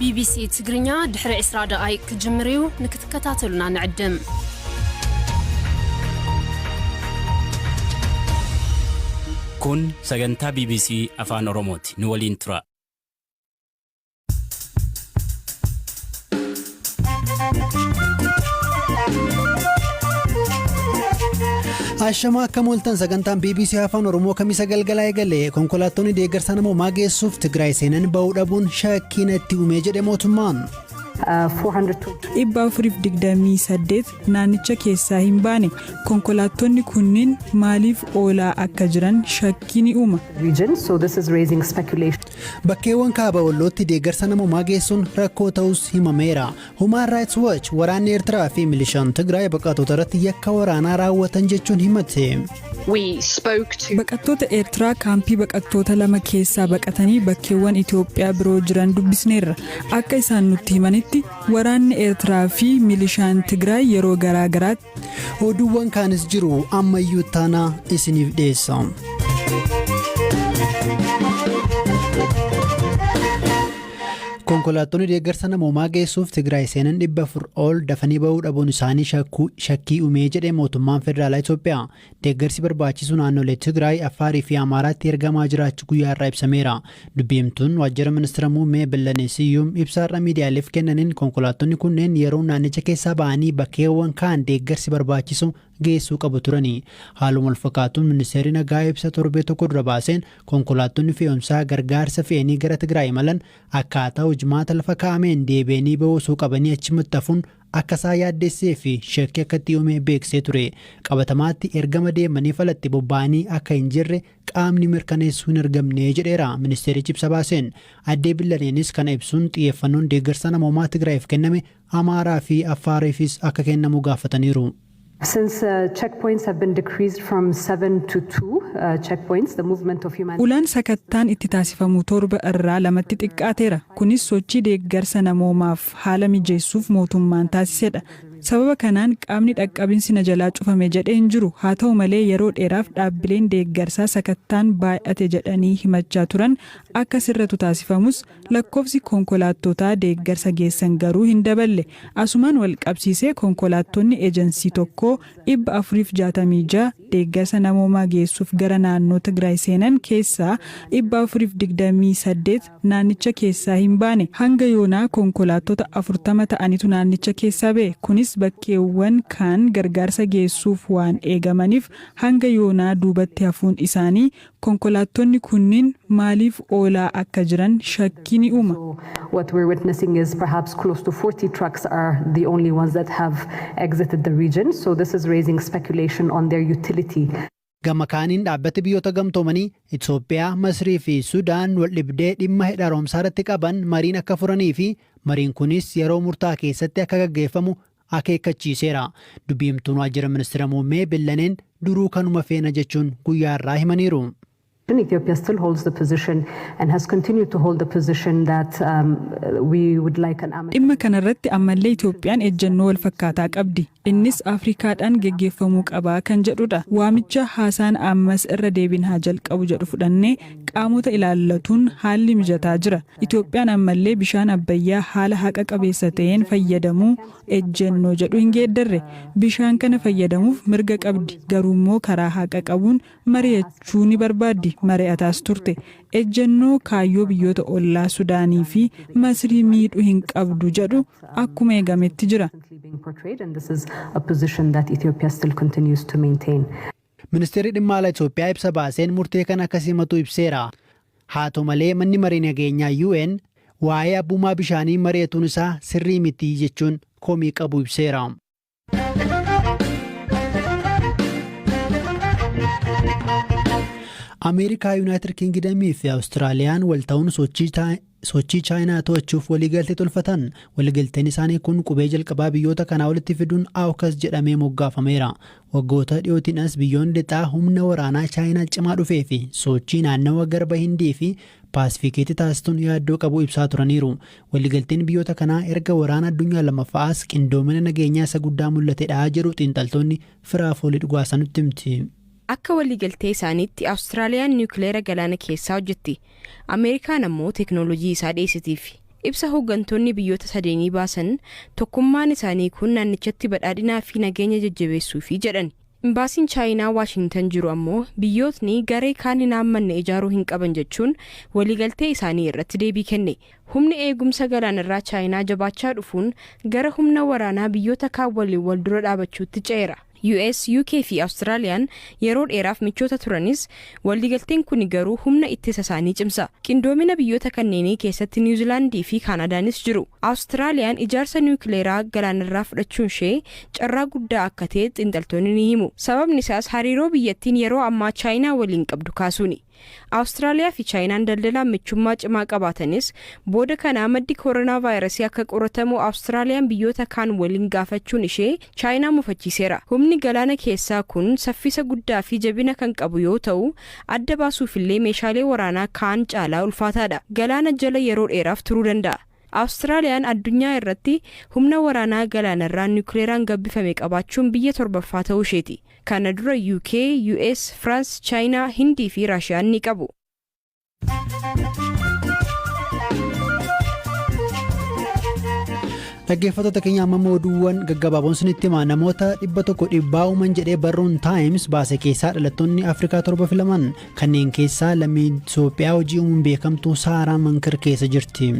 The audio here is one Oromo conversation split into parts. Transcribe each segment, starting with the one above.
ቢቢሲ ትግርኛ ድሕሪ 20 ደቓይቅ ክጅምር እዩ፣ ንክትከታተሉና ንዕድም። Kun sagantaa BBC Afaan Oromooti. Nu waliin tura. Ashamaa, akkam ooltan? Sagantaan BBC Afaan Oromoo Kamisa galgalaa eegale. Konkolaattonni deeggarsa namoomaa geessuuf Tigraay seenan ba'uu dhabuun shakkii natti uumee jedhe mootummaan. 428 naannicha keessaa hin baane. Konkolaattonni kunniin maaliif oolaa akka jiran shakkii ni uuma. Bakkeewwan kaaba Wallootti deeggarsa namoomaa geessuun rakkoo ta'us himameera. Human Rights Watch waraanni Eertiraa fi milishaan Tigraay baqattoota irratti yakka waraanaa raawwatan jechuun himate. Baqattoota Eertiraa kaampii baqattoota lama keessaa baqatanii bakkeewwan Itoophiyaa biroo jiran dubbisneerra. Akka isaan nutti himanitti, waraanni Eertiraa fi milishaan Tigraay yeroo garaa garaatti. Oduuwwan kaanis jiru, ammayyuu taanaa isiniif dhiyeessa. Konkolaattonni deeggarsa namoomaa geessuuf Tigraay seenan 400 ol dafanii bahuu dhabuun isaanii shakkii uumee jedhe mootummaan federaalaa Itoophiyaa. Deeggarsi barbaachisu naannolee Tigraay, Affaarii fi Amaaraatti ergamaa jiraachuu guyyaa irraa ibsameera. Dubbiimtuun waajjira ministeera muummee Billanee Siyyuum ibsaarra miidiyaaleef kennaniin, konkolaattonni kunneen yeroo naannicha keessaa ba'anii bakkeewwan kaan deeggarsi barbaachisu geessuu qabu turani. Haaluma wal fakkaatuun, ministeerri nagaa ibsa torbee tokko dura baaseen, konkolaattonni fe'umsaa gargaarsa fe'anii gara Tigraay imalan akkaataa hojmaata lafa kaa'ameen deebi'anii bahuu osoo qabanii achumatti hafuun akka isaa yaaddessee fi shakkii akka itti uume beeksisee ture. Qabatamaatti ergama deemanii falatti bobba'anii akka hin jirre qaamni mirkaneessuu hin argamne jedheera ministeerichi ibsa baaseen. Addee Billaneenis kana ibsuun, xiyyeeffannoon deeggarsa namoomaa Tigraayiif kenname Amaaraa fi Affaariifis akka kennamu gaafataniiru. Since checkpoints have been decreased from seven to two checkpoints, the movement of human Ulaan sakattaan itti taasifamu torba irraa lamatti xiqqaateera. Kunis sochii deeggarsa namoomaaf haala mijeessuuf mootummaan taasisedha. Sababa kanaan qaamni dhaqqabinsi na jalaa cufame jedhee hin jiru. Haa ta'u malee, yeroo dheeraaf dhaabbileen deeggarsaa sakattaan baay'ate jedhanii himachaa turan akka sirratu taasifamus, lakkoofsi konkolaattotaa deeggarsa geessan garuu hin daballe. Asumaan wal qabsiisee, konkolaattonni ejensii tokkoo 466 deeggarsa namoomaa geessuuf gara naannoo Tigraay seenan keessaa 428 naannicha keessaa hin baane. Hanga yoonaa konkolaattota 40 ta'anitu naannicha keessaa ba'e. Kunis bakkeewwan kaan gargaarsa geessuuf waan eegamaniif hanga yoonaa duubatti hafuun isaanii konkolaattonni kunniin maaliif oolaa akka jiran shakkii ni uuma. So what we're witnessing is perhaps close to 40 trucks are the only ones that have exited the region. So this is raising speculation on their utility. Gama kaaniin, dhaabbati Biyyoota Gamtoomanii Itoophiyaa, Masrii fi Sudaan wal dhibdee dhimma hidha haaromsaa irratti qaban mariin akka furanii fi mariin kunis yeroo murtaa'aa keessatti akka gaggeeffamu akeekkachiiseera. Dubbiimtuun waajjira ministeera muummee Billaneen duruu kanuma feena jechuun guyyaa irraa himaniiru. Ethiopia still holds the position and has continued to hold the position that we would like an amicable Dhimma kanarratti ammallee Itoophiyaan ejjennoo wal fakkaataa qabdi. Innis Afrikaadhaan geggeeffamuu qabaa kan jedhudha. Waamicha haasaan ammas irra deebiin haa jalqabu jedhu fudhannee qaamota ilaallatuun haalli mijataa jira. Itoophiyaan ammallee bishaan Abbayyaa haala haqa qabeessa ta'een fayyadamuu ejjennoo jedhu hin geeddarre. Bishaan kana fayyadamuuf mirga qabdi. Garuu immoo karaa haqa qabuun mari'achuu ni barbaaddi. Mari'ataas turte. Ejjennoo kaayyoo biyyoota ollaa Sudaanii fi Masrii miidhuu hin qabdu jedhu akkuma eegametti jira. being portrayed, and this is a position that Ethiopia still continues to maintain. Ministeerri dhimma alaa Itoophiyaa ibsa baaseen murtee kana akka simatu ibseera. Haa ta'u malee, manni marii nageenyaa UN waa'ee abbummaa bishaanii mari'atuun isaa sirrii miti jechuun komii qabu ibseera. Ameerikaa, Yuunaayitid Kingidamii fi Awustiraaliyaan wal ta'uun sochii Chaayinaa to'achuuf waliigaltee tolfatan. Waliigalteen isaanii kun qubee jalqabaa biyyoota kanaa walitti fiduun AUKUS jedhamee moggaafameera. Waggoota dhiyootiin as biyyoonni lixaa humna waraanaa Chaayinaa cimaa dhufee fi sochii naannawa Garba Hindii fi Paasifiikiitti taasisuun yaaddoo qabu ibsaa turaniiru. Waliigalteen biyyoota kanaa erga waraana addunyaa lammaffaas qindoomina nageenyaa isa guddaa mul'atedha jedhu xiinxaltoonni. Firaafoolii dhugaasaa nutti himti. Akka waliigaltee isaaniitti, Awustiraaliyaan niwukileera galaana keessaa hojjetti. Ameerikaan ammoo teeknoolojii isaa dhiyeessitiif. Ibsa hooggantoonni biyyoota sadeenii baasan tokkummaan isaanii kun naannichatti badhaadhinaa fi nageenya jajjabeessuufi jedhan. Imbaasiin Chaayinaa Waashintan jiru ammoo biyyootni garee kaan hin haammanne ijaaruu hin qaban jechuun waliigaltee isaanii irratti deebii kenne. Humni eegumsa galaanarraa Chaayinaa jabaachaa dhufuun gara humna waraanaa biyyoota kaan waliin wal dura dhaabachuutti ce'eera. US, UK fi Awustiraaliyaan yeroo dheeraaf michoota turanis, waliigalteen kun garuu humna ittisa isaanii cimsa. Qindoomina biyyoota kanneenii keessatti Niwuzilaandii fi Kaanaadaanis jiru. Awustiraaliyaan ijaarsa niwukileeraa galaanarraa fudhachuun ishee carraa guddaa akka ta'e xiinxaltoonni ni himu. Sababni isaas hariiroo biyyattiin yeroo ammaa Chaayinaa waliin qabdu kaasuuni. Awustiraaliyaa fi Chaayinaan daldalaan michummaa cimaa qabaatanis, booda kanaa maddi koronaa vaayirasii akka qoratamu Awustiraaliyaan biyyoota kaan waliin gaafachuun ishee Chaayinaa mufachiiseera. Humni galaana keessaa kun saffisa guddaa fi jabina kan qabu yoo ta'u, adda baasuufillee meeshaalee waraanaa kaan caalaa ulfaataadha. Galaana jala yeroo dheeraaf turuu danda'a. Awustiraaliyaan addunyaa irratti humna waraanaa galaanarraa niwukileeraan gabbifame qabaachuun biyya torbaffaa ta'uu isheeti. Kana dura UK, US, France, Chaayinaa, Hindii fi Raashiyaan ni qabu. Dhaggeeffattoota keenya, amma oduuwwan gaggabaaboon sinitti hima. Namoota 100 dhibbaa uuman jedhee barruun Taayims baase keessaa dhalattoonni Afrikaa torba filaman. Kanneen keessaa lammii Itoophiyaa hojii uumuun beekamtuu Saaraa Mankir keessa jirti.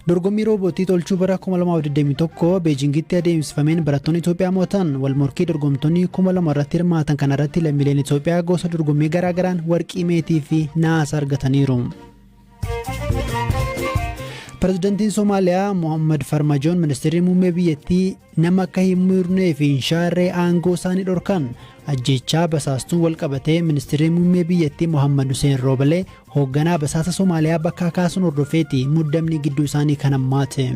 Dorgommii roobootii tolchuu bara 2021 Beejingitti adeemsifameen barattoonni Itoophiyaa mo'atan. Wal morkii dorgomtoonni 2000 irratti hirmaatan kanarratti lammiileen Itoophiyaa gosa dorgommii garaagaraan warqii, meetii fi naasa argataniiru. Pireezidantiin Somaaliyaa Mohammad Farmajoon ministeerri muummee biyyattii nama akka hin murnee fi hin shaarree aangoo isaanii dhorkan. Ajjechaa basaastuun wal qabatee ministeerri muummee biyyattii Mohammad Hussein Roobalee hoogganaa basaasa Somaaliyaa bakkaa kaasuun hordofeeti muddamni gidduu isaanii kan hammaate.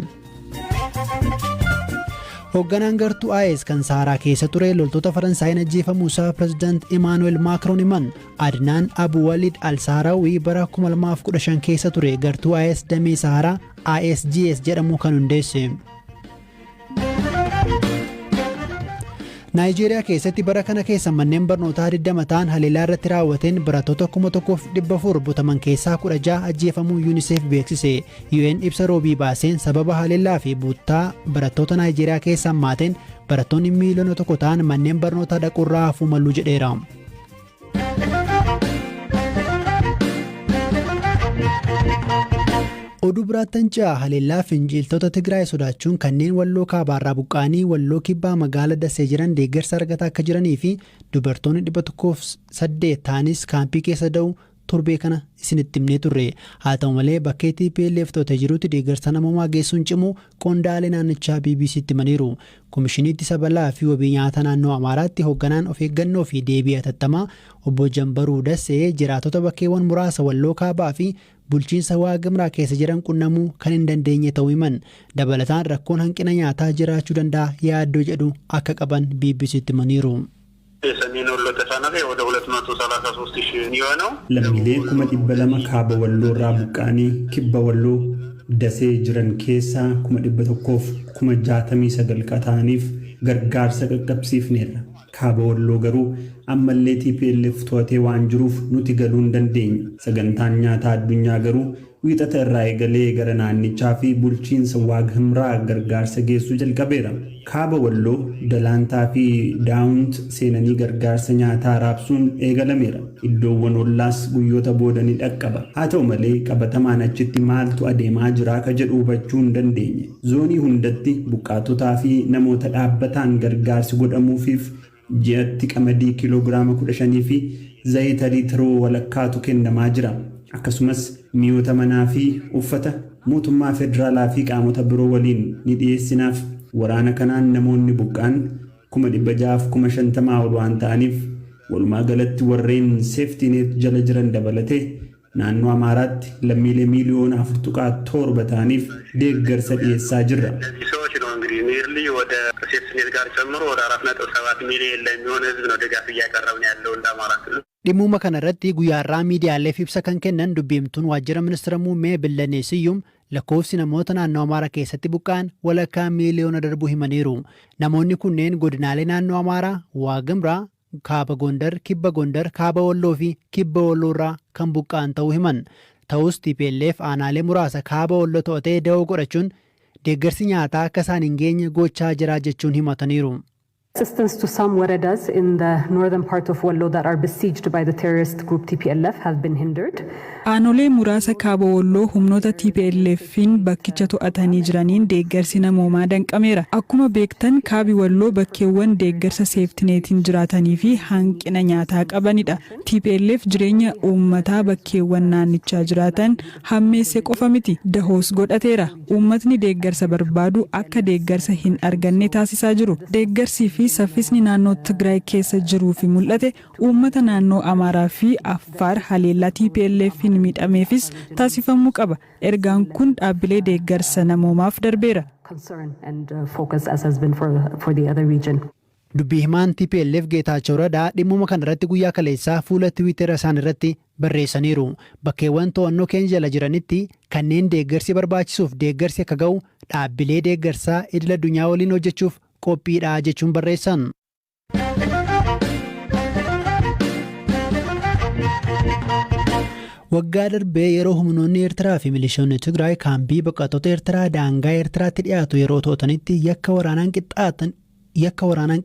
Hoogganaan gartuu IS kan Saaraa keessa ture loltoota Faransaayiin ajjeefamuu isaa pireezidaant Imaanuweel Maakroon himan. Adnaan Abu Walid Al-Sahraawii bara 2015 keessa ture gartuu IS damee Saharaa ISGS jedhamu kan hundeesse. Naayijeeriyaa keessatti bara kana keessa manneen barnootaa 20 ta'an haleellaa irratti raawwateen barattoota 1400 butaman keessaa 16 ajjeefamuu UNICEF beeksise. UN ibsa roobii baaseen sababa haleellaa fi buttaa barattoota Naayijeeriyaa keessa hammaateen barattoonni 1 miiliyoona ta'an manneen barnootaa dhaquurraa hafuu maluu jedheera. Oduu biraattan ce'a. Haleellaa finciltoota Tigraay sodaachuun kanneen Walloo Kaabaarraa buqqa'anii Walloo Kibbaa magaala Dasee jiran deeggarsa argataa akka jiranii fi dubartoonni 108 ta'anis kaampii keessa da'u torbee kana isinitti himnee turre. Haa ta'u malee, bakka TPLF to'atee jirutti deeggarsa namoomaa geessuun cimuu qondaalee naannichaa BBCtti himaniiru. Komishinii Ittisa Balaa fi Wabii Nyaataa naannoo Amaaraatti hoogganaan of eeggannoo fi deebii hatattamaa obbo Jambaruu Dassee jiraatota bakkeewwan muraasa Walloo Kaabaa fi bulchiinsa Waaqimraa keessa jiran qunnamuu kan hin dandeenye ta'uu himan. Dabalataan rakkoon hanqina nyaataa jiraachuu danda'a yaaddoo jedhu akka qaban BBCtti himaniiru. የሰሜን ወሎ ተፈናቃይ ወደ 233 ሺህ የሚሆነው Lammiilee 200,000 kaaba Walloo irraa buqqa'anii kibba Walloo Dasee jiran keessaa 169,000 ta'aniif gargaarsa qaqqabsiifneerra. Kaaba Walloo garuu ammallee TPLF to'atee waan jiruuf nuti galuu hin dandeenye. Sagantaan nyaataa addunyaa garuu Wiixata irraa eegalee gara naannichaa fi bulchiinsa Waag Himraa gargaarsa geessuu jalqabeera. Kaaba Walloo Dalaantaa fi Daawunt seenanii gargaarsa nyaataa raabsuun eegalameera. Iddoowwan ollaas guyyoota booda ni dhaqqaba. Haa ta'u malee, qabatamaan achitti maaltu adeemaa jira ka jedhu hubachuu hin dandeenye. Zoonii hundatti buqqaatotaa fi namoota dhaabbataan gargaarsi godhamuufiif ji'atti qamadii kiiloogiraama 15 fi zayita liitiroo walakkaatu kennamaa jira. Akkasumas mi'oota manaa fi uffata mootummaa federaalaa fi qaamota biroo waliin ni dhiyeessinaaf. Waraana kanaan namoonni buqqaan 650,000 ol waan ta'aniif, walumaa galatti warreen safety net jala jiran dabalatee naannoo Amaaraatti lammiilee miiliyoona 4.7 ta'aniif deeggarsa dhiyeessaa jirra. ሰዎች ነው እንግዲህ nearly ወደ ከ safety net ጋር ጨምሮ ወደ 4.7 ሚሊዮን ለሚሆን ህዝብ ነው ድጋፍ እያቀረብን ያለው እንደ አማራ ክልል። Dhimmuma kana irratti guyyaarraa miidiyaaleef ibsa kan kennan dubbiimtuun waajjira ministeera muummee Billanee Siyyum lakkoofsi namoota naannoo Amaaraa keessatti buqqa'an walakkaa miiliyoona darbuu himaniiru. Namoonni kunneen godinaalee naannoo Amaaraa, Waagimraa, Kaaba Gondar, Kibba Gondar, Kaaba Walloo fi Kibba Walloo irraa kan buqqa'an ta'uu himan. Ta'us TPLF aanaalee muraasa kaaba Walloo to'atee da'oo godhachuun deeggarsi nyaataa akka isaan hin geenye gochaa jira jechuun himataniiru. Assistance to some weredas in the northern part of Wallo that are besieged by the terrorist group TPLF have been hindered. Aanolee muraasa kaaba Walloo humnoota TPLF'n bakkicha to'atanii jiraniin deeggarsi namoomaa danqameera. Akkuma beektan, kaabi Walloo bakkeewwan deeggarsa seeftineetiin jiraatanii fi hanqina nyaataa qabanidha. TPLF jireenya uummataa bakkeewwan naannichaa jiraatan hammeesse qofa miti, dahoos godhateera. Uummatni deeggarsa barbaadu akka deeggarsa hin arganne taasisaa jiru. Deeggarsii fi saffisni naannoo Tigraay keessa jiruu fi mul'ate uummata naannoo Amaaraa fi Affaar haleellaa TPLF'n miidhameefis taasifamuu qaba. Ergaan kun dhaabbilee deeggarsa namoomaaf darbeera. Concern and focus as has been for the other region. Dubbii himaan TPLF Geetaachoo Radaa dhimmuma kana irratti guyyaa kaleessaa fuula Tiwiitera isaan irratti barreessaniiru. Bakkeewwan to'annoo keenya jala jiranitti kanneen deeggarsi barbaachisuuf deeggarsi akka ga'u dhaabbilee deeggarsaa idil addunyaa waliin hojjechuuf qophiidha jechuun barreessan. Waggaa darbee yeroo humnoonni Eertiraa fi milishoonni Tigraay kaampii baqattoota Eertiraa daangaa Eertiraatti dhiyaatu yeroo to'atanitti yakka waraanaan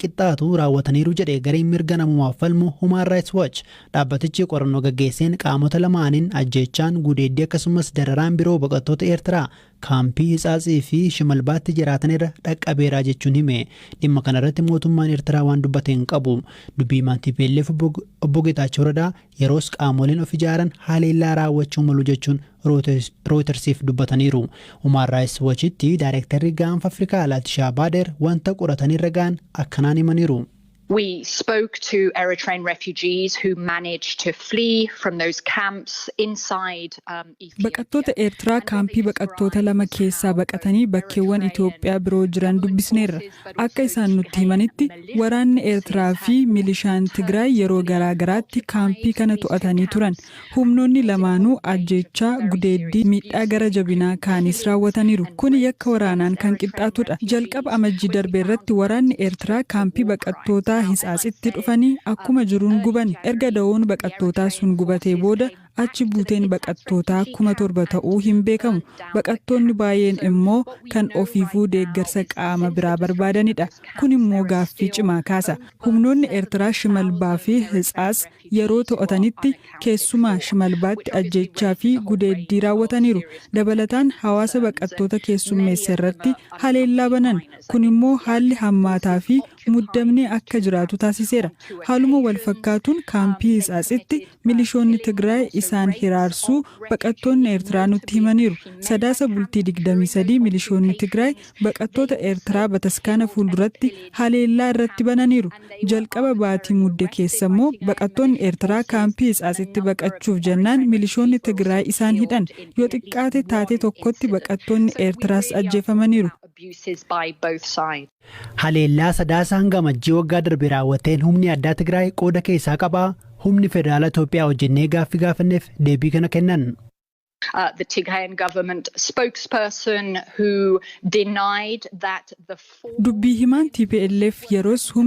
qixxaatu raawwataniiru jedhe gareen mirga namummaaf falmu Human Rights Watch. Dhaabbatichi qorannoo gaggeesseen qaamota lamaaniin ajjeechaan, gudeeddii akkasumas dararaan biroo baqattoota Eertiraa kaampii Hitsaatsii fi Shimalbaatti jiraatan irra dhaqqabeeraa jechuun hime. Dhimma kanarratti mootummaan Eertiraa waan dubbate hin qabu. Dubbii himaan TPLF obbo Geetaachoo Radaa yeroos qaamoleen of ijaaran haleellaa raawwachuu malu jechuun Rooyitersiif dubbataniiru. Human Rights Watchitti daayirektarri Gaanfa Afrikaa Laatishaa Baader wanta qoratanii irra ga'an akkanaan himaniiru. We spoke to Eritrean refugees who managed to flee from those camps inside Ethiopia. Baqattoota Eertiraa kaampii baqattoota lama keessaa baqatanii bakkeewwan Itoophiyaa biroo jiran dubbisneerra. Akka isaan nutti himanitti, waraanni Eertiraa fi milishaan Tigraay yeroo garaa garaatti kaampii kana to'atanii turan. Humnoonni lamaanuu ajjeechaa, gudeeddii, miidhaa gara jabinaa kaanis raawwataniiru. Kun yakka waraanaan kan qixxaatudha. Jalqaba Amajjii darbe irratti waraanni Eertiraa kaampii baqattootaa Hitsaatsitti dhufanii akkuma jiruun guban. Erga da'oon baqattootaa sun gubatee booda achi buuteen baqattootaa 7,000 ta'uu hin beekamu. Baqattoonni baay'een immoo kan ofiifuu deeggarsa qaama biraa barbaadanidha. Kun immoo gaaffii cimaa kaasa. Humnoonni Eertiraa Shimalbaa fi Hitsaas yeroo to'atanitti keessumaa Shimalbaatti ajjeechaa fi gudeeddii raawwataniiru. Dabalataan hawaasa baqattoota keessummeessa irratti haleellaa banan. Kun immoo haalli hammaataa fi muddamni akka jiraatu taasiseera. Haaluma wal fakkaatuun kaampii Hitsaatsitti milishoonni Tigraay isaan hiraarsuu baqattoonni Eertiraa nutti himaniiru. Sadaasa bultii 23 milishoonni Tigraay baqattoota Eertiraa bataskaana fuulduratti haleellaa irratti bananiiru. Jalqaba baatii Mudde keessa immoo baqattoonni Eertiraa kaampii Hitsaatsitti baqachuuf jennaan milishoonni Tigraay isaan hidhan. Yoo xiqqaate taatee tokkotti baqattoonni Eertiraas ajjeefamaniiru. Haleellaa Sadaasa hanga Amajjii waggaa darbe raawwateen humni addaa Tigraay qooda keessaa qabaa? Humni federaala Itoophiyaa hojjennee gaaffii gaafanneef deebii kana kennan. The Tigrayan government spokesperson who denied that the Dubbii himaan TPLF yeroos humni